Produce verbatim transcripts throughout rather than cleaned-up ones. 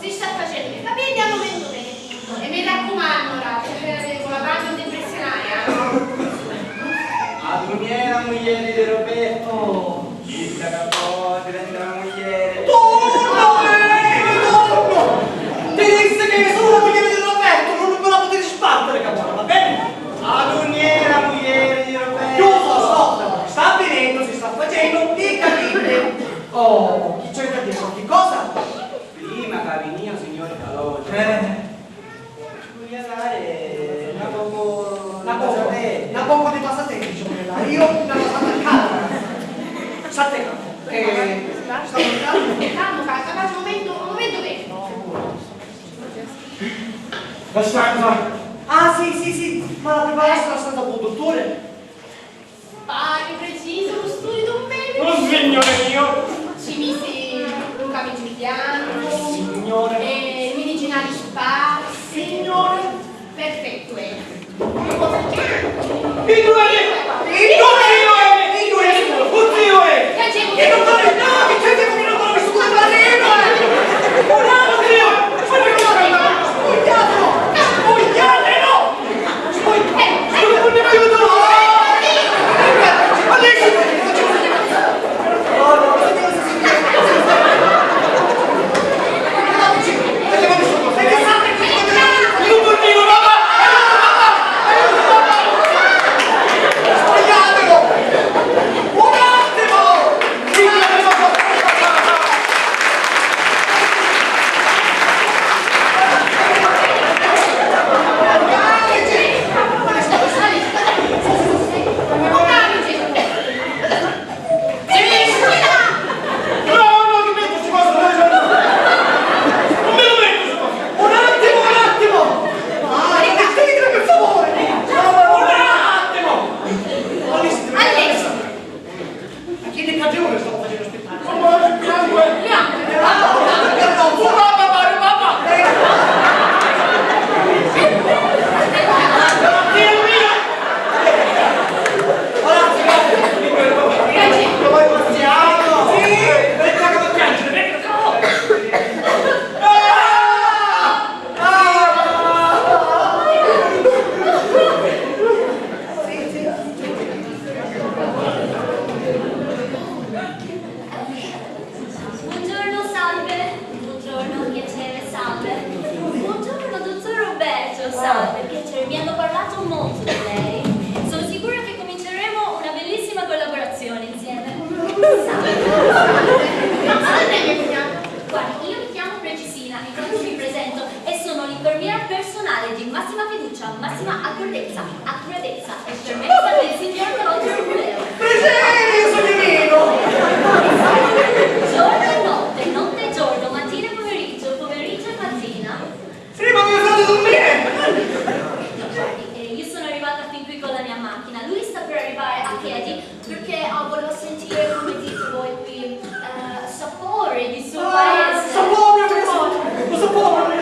Si sta facennu i capiddi a mumentu veni. E mi raccumannu, ora, cu la pagna nun ti impressionari, eh? A Duniera, mugghieri di Roberto, chidda ca pò diventari la mugghieri. Torna, Valerio, torna! Ti dissi chi sugnu la mugghieri di Roberto, nun mi la putiri sbattiri ca ora, va beni? A Duniera, mugghieri di Roberto. Chiuso, stop! Sta virennu, si sta facennu i capiddi. Oh, chi c'è da diri? Qualchi cosa? Prima ca vinìa u signuri Calogero, eh, ci vulia dari na pocu, na pocu, na pocu di passatempu ci vulia dari. Io na passata a casa. Sette, eh, sta calmu, calmu, calmu, un mumentu, un mumentu veni. La stanza. Ah, sì, sì, sì, ma la priparastu la stanza pu dutturi? Pari precisu lu studiu d'un medicu. Oh, signore mio! Ci misi un camigiu biancu, signore, e miniginali sparsi. Signore! Perfettu, eh. Iddu è! Iddu è! Iddu è! Iddu è! Oddio, eh! Che c'è? Che non trovi, no, che c'è, che non trovi su quel baleno, eh! Bravo, Dio! Spugliatelo! Spugliatelo! Un attimo, un attimo! Ah, sentite, per favore! Un attimo! Ma chi ne cagione sto facendo spettacolo? Ma bianco, eh! Bianco! Papà, papà, papà! Dio mio! Grazie, grazie. Grazie. Lo vai passiando! Sì! Venga, che piangere, venga! Ah! Ah! Buongiorno, salve. Buongiorno, piacere, salve. Buongiorno, dottor Roberto, salve, piacere. Mi hanno parlato molto di lei. Sono sicura che cominceremo una bellissima collaborazione insieme. Salve. Salve, mia cugna. Guardi, io mi chiamo Precisina e proprio mi presento. E sono l'infermiera personale di massima fiducia, massima accuratezza, accuratezza e fermezza del signor Calogero Muleo. Piacere, io sono Nino! Giorno e notte, notte e giorno, mattina e pomeriggio, pomeriggio e mattina. Prima mio fratello dormire! Guardi, eh, io sono arrivata fin qui con la mia macchina, lui sta per arrivare a piedi. Perché, ah, volevo sentire, come dite voi qui, eh, sapore di suo paese. Sapore, sapore, sapore.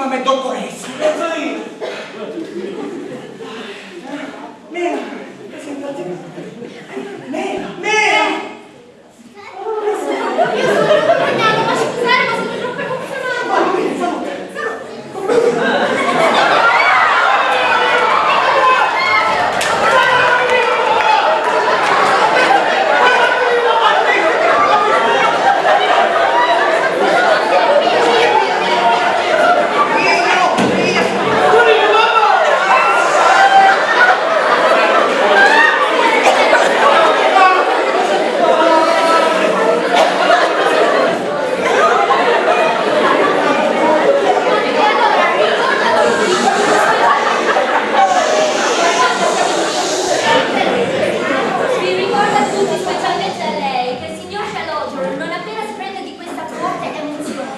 me dottoressa. Mela, presentati. Mela, Mela! Io sono un po' impegnata, ma scusate, ma sono troppo emozionata. Vi ricordo a tutti, specialmente a lei, che il signor Calogero, non appena si prende di questa forte emozione,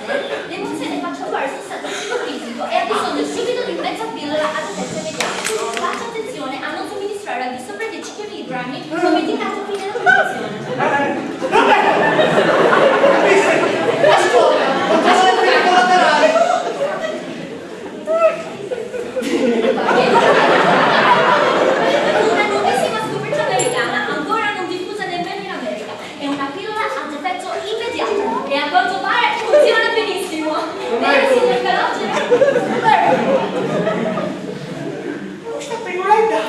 l'emozione fa crollare il suo stato psicofisico e ha bisogno subito di mezza pillola ad effetto immediato. Faccia attenzione a non somministrare al di sopra di cinque milligrammi come indicato a fine dotazione. Una nuovissima scoperta americana, ancora non diffusa nemmeno in America. È una pillola ad effetto immediato e a quanto pare funziona benissimo. Vero, signor Calogero? Ecco, non sta per nulla.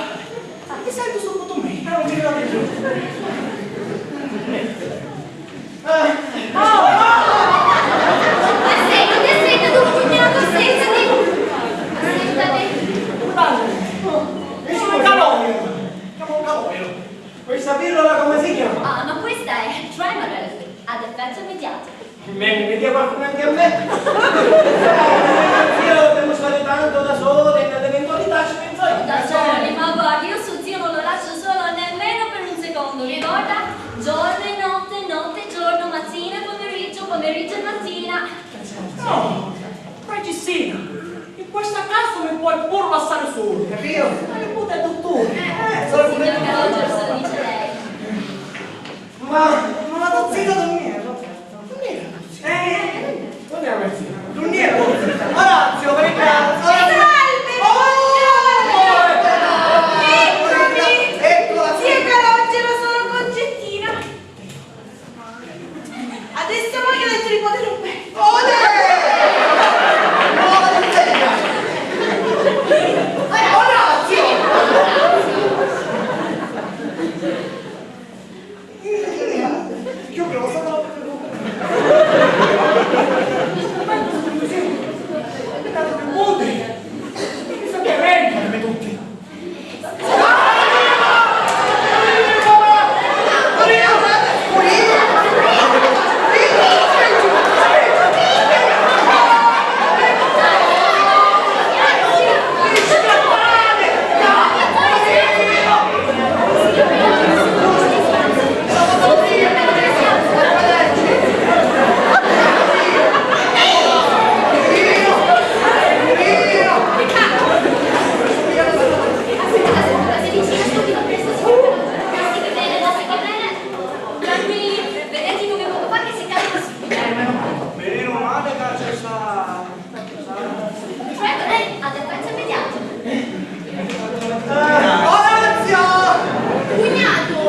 Ah, ti sento subito meglio, non ti vedo più. Ah. Aspetta, aspetta, tu cugnato, sentati. Sentati. Guarda, io sono un calogero. Siamo un calogero. Questa pillola come si chiama? Ah, ma questa è Tramadol, ad effetto immediato. Bene, mi dia qualcuna anche a me. Eh, io devo stare tanto da solo e nell'eventualità ci penso io. Da soli, ma guardi, io suo zio non lo lascio solo nemmeno per un secondo. Ricorda? Giorno e notte, notte e giorno, mattina e pomeriggio, pomeriggio e mattina. No, Francescina, in questo caso mi puoi pure lasciare solo. Capito? Ma che puta è dottore. Eh, sì, signor Calogero, se lo dice lei. Ma, ma la to zita dormia, no? Dormia la to zita? Eh, dormia la zita. Dormia la zita. Orazio, per caso. Salve! Oh! Eccomi! Eccola qui. Zia Calogero, sono Concettina. Adesso voglio leggere il potere. Oh, dai! No, la zita! Orazio! Io però sono... Tranquilli, vedete come poco fa che si calma subito. Meno male che c'è sta... Prego, lei ha del pezzo immediato. Orazio! Cugnato,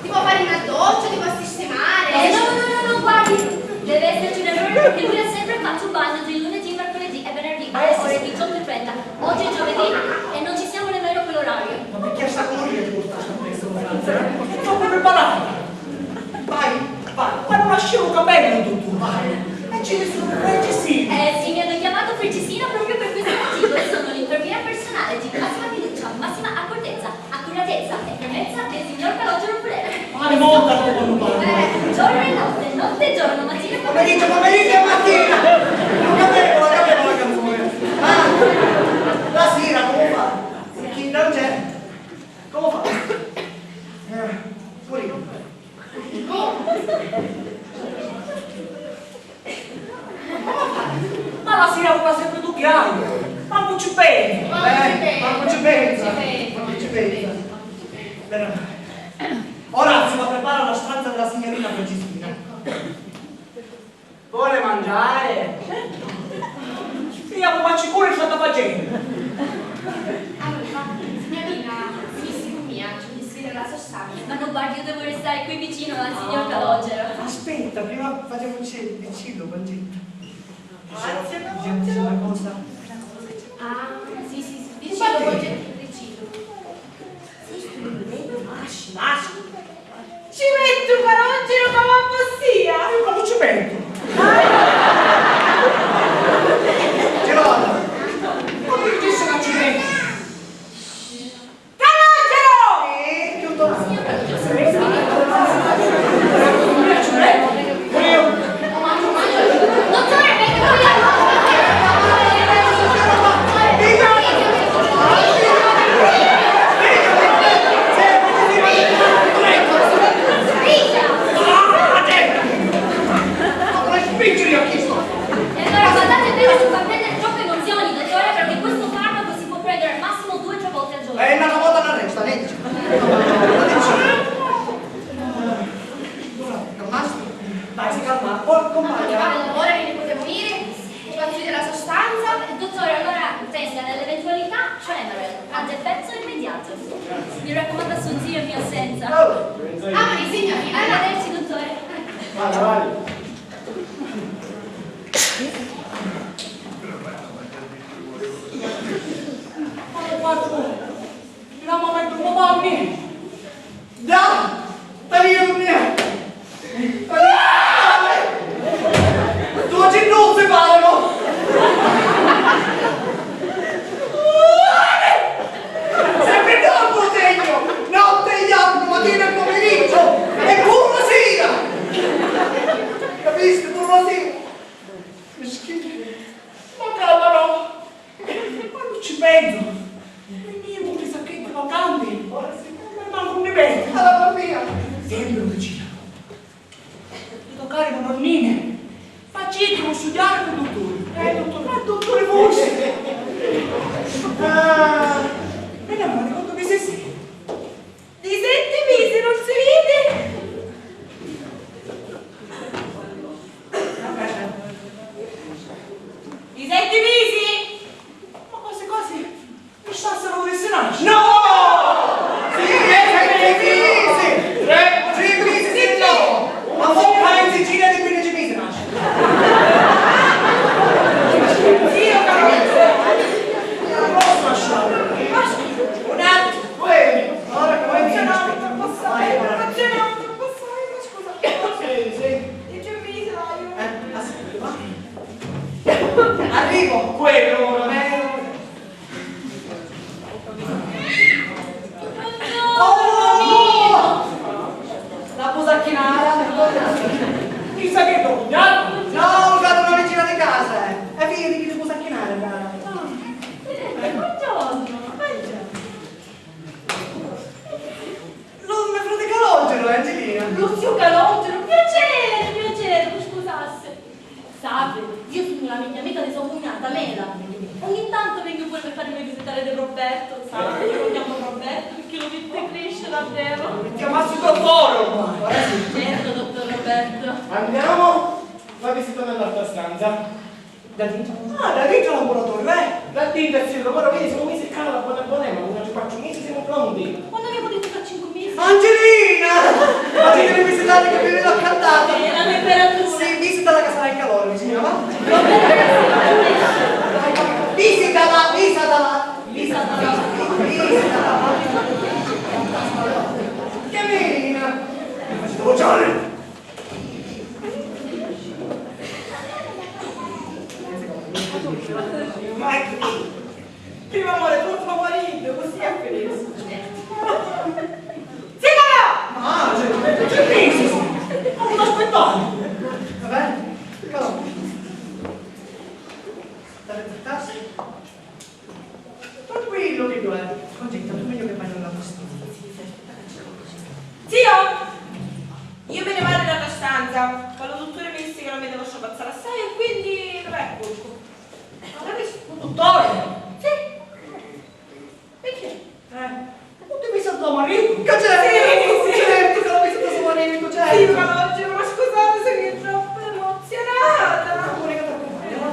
ti può fare una doccia, ti può sistemare? Eh, no, no, no, no, no, guardi, deve esserci un errore perché lui ha sempre fatto un bagno di lunedì, mercoledì e venerdì alle ore diciotto e trenta. Oggi è giovedì e non ci siamo nemmeno con l'orario. Ma perché sta correndo con sta scommessa? Ma come preparare? Vai, vai, ma non asciuga bene, dottore, vai. E ci ne sono Francesina. Eh sì, mi hanno chiamato Francesina proprio per questo motivo. Io sono l'infermiera personale di massima fiducia, massima accortezza, accuratezza e fermezza del signor Calogero Pulero. Ma ne monta come non va. Eh, giorno e notte, notte e giorno, mattina e pomeriggio. Pomeriggio, pomeriggio e mattina. Non capivo, non capivo la canzone. Ah, la sera come fa? Chi non c'è? Come fa? Eh, pure io. Ma la sira quasi sempre tu che hai. Manco ci pensi. Eh, manco ci pensa. Manco ci pensa. Bene. Orazio, ma prepara la stanza della signorina Francesina. Vuole mangiare? Sì, ma ci È qui vicino al signor Calogero. Aspetta, prima facciamoci il vicino, Concetta. Diciamo, diciamoci una cosa. Ah, sì, sì, sì, vicino, Concetta, vicino. Sì, sì, sì, lasci, lasci. Ci mettu, Calogero, ma va vossia! Io come ci metto? Girona, ma perché se non ci metto? Calogero! Eh, piuttosto. Pure io. E allora badate bene a non far prendere troppe emozioni, dottore, perché questo farmaco si può prendere al massimo due o tre volte al giorno. Eh, una volta non resta, niente. Calmarsi? Dai, si calma. Poi, compagna. Abbiamo il dolore, ne potemo morire. Quando chiude la sostanza. Dottore, allora tenga, nell'eventualità, General, ad effetto immediato. Mi raccomando a suo zio in mia assenza. Oh. Ah, ma signorina. Arrivederci, dottore. Vai, vai. Come quattro. Tiramo a mettere un po' di... Da! Tagliami! Tagliami! Due cinduzzi parano! Sempre dopo tegno! Notte e giorno, mattina e pomeriggio! E pure la sera! Capisci? Pure la sera! Mischini! Ma calma, no! Quannu ci pensu, i mio puru sacchetti vacanti, ora si mancu un pensu. Alla mamma mia! Sempri un vicino. Dico, cari nonnine, facitimu studiare col dottore. Eh, dottore, ma dottore voi! Ah, meno male, quanto mi si sì. Di setti misi non si vidi! Di setti misi! Ma quasi quasi mi stassi a vulissi nascere! No! Sì, setti misi! Tre, tre misi sì, no! Ma mo pensi gira di quindici misi nasce! Zio, caro! Non posso lasciare! Un attimo! Uè, ora come dici? Emozionato troppo assai, emozionato troppo assai, ma scusa. Sì, sì. Dieci mesi, dai. Eh, aspetta, va. Arrivo, quello, Romeo. Buongiorno. Oh! La busacchinara. Chissà che donna. No, ho dato una vicina di casa, eh. E vedi che ti busacchinare, cara. Ah, buongiorno, buongiorno. Lu me frati Calogero, eh, Angelina? Lu zio Calogero, piacere, piacere, mi scusasse. Sapi, io sugnu la megghiu amica di so cugnata Mela. Ogni tanto vegnu pure per farmi visitare di Roberto, sapi? Io lo chiamo Roberto perché lo vidi crescere davvero. Chiamassi dottore ormai. Ora sì. Certo, dottor Roberto. Andiamo? La visita nell'altra stanza. Da dintra? Ah, da dintra al laboratorio, eh! Da dintra, sì, ora vedi, siamo messi qua, la buona buona, ma non ci faccio mesi, siamo pronti. Quando abbiamo detto fra cinque mesi? Angelina! Ma ti devi visitare che viene l'accantata! Eh, la temperatura. Sì, visita la casa del calore, vicino, va? Visitala, visitala! Visitala, visitala! Che menina! Sto già! Ma chi? Prima muore tuo marito, così è felice. Zitala! Ma c'è, c'è Crisis! Ma non aspettare! Va bene? Calma. State zittarsi. Tranquillo che lo è. Concetta, tu meglio che vai nella tua stanza. Zio! Io me ne vado nella tua stanza. Quando il dottore mi disse che non mi devo strapazzare assai e quindi non è colpo. Ma capisco. Un dottore? Sì. Perché? Eh. Non ti pensi a tuo marito? Che c'è? Sì, sì. Certo che l'ho visto a suo marito, certo. Sì, ma oggi, ma scusate se mi è troppo emozionata. Amore, che ti accompagna, va?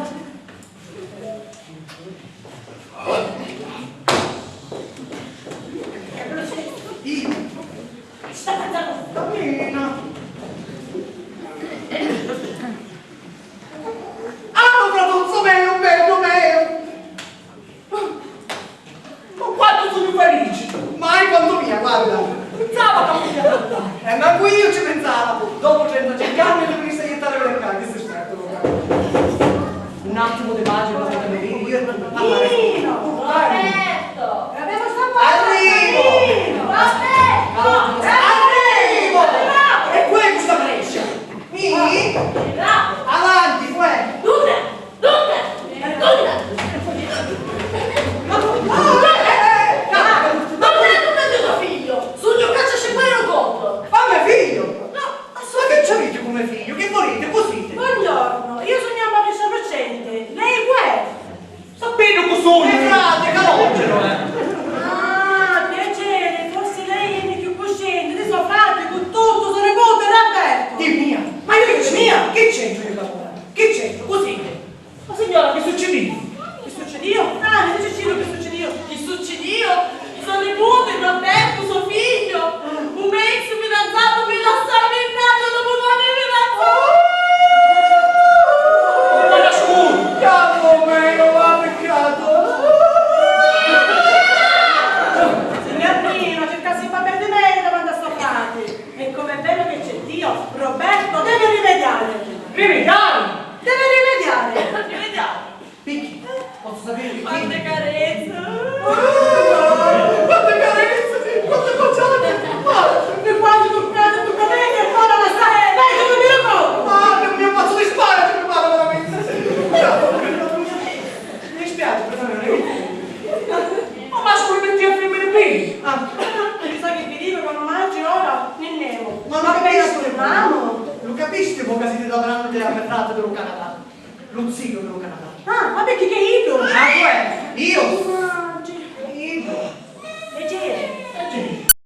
Un attimo di pace, dopo te lo dico, io e tu per parlare. Nino! Roberto! Arrivo! Nino! Roberto! Arrivo! E poi questa brescia! Mi? Avanti, poi! Donna! Donna! Donna! Ma tu, ma tu, ma tu, ma tu, ma tu, tuo figlio! Sugnu caccia scippare un conto! Ma me figlio! No! Ma che c'avete come figlio? Che volete? Così? Buongiorno, io sugnu a Marisa Lucente. Lei cu è? Sapete cu sugnu? Me frate, Calogero, eh! Ah, piacere, forse lei è cchiù cusciente di so frate, cu tutto, so nipote Roberto! Di mia? Ma io di mia? Che c'entro io, Calogero? Che c'entro? Così? Ma signora, chi succidìu? Chi succidìu? Ah, dici Ciro, chi succidìu? Chi succidìu? So niputi, Roberto, so figghiu, un me ex fidanzatu mi lassau in casa dopu dui anni di fidanzatu. Ma scusa! Calmo mio, ma peccato! Signor Nino, circassi un papel di meglio davanti a sto frati. E come è bello che c'è Dio, Roberto deve rimediare. Rimediare? Deve rimediare. Rimediare. Picchi, posso sapere picchi? Quante carezze! Quante carezze! Quante baciate! Ah, e quando tu cadi, tu cadevi e poi la lasciai, dai, tu mi lo conto! Ah, che mio pazzo di spara che mi pare veramente! Mi dispiace, perdonami. Oh, ma scusa, metti a femmina qui! Ah, mi sa che vi dico che non mangi ora, ninnemo. Ma non capisco, mamma! Lo capisci mo che siete da grande a me frate dello Canada? Lu ziu di lu Canadà. Ah, ma picchì che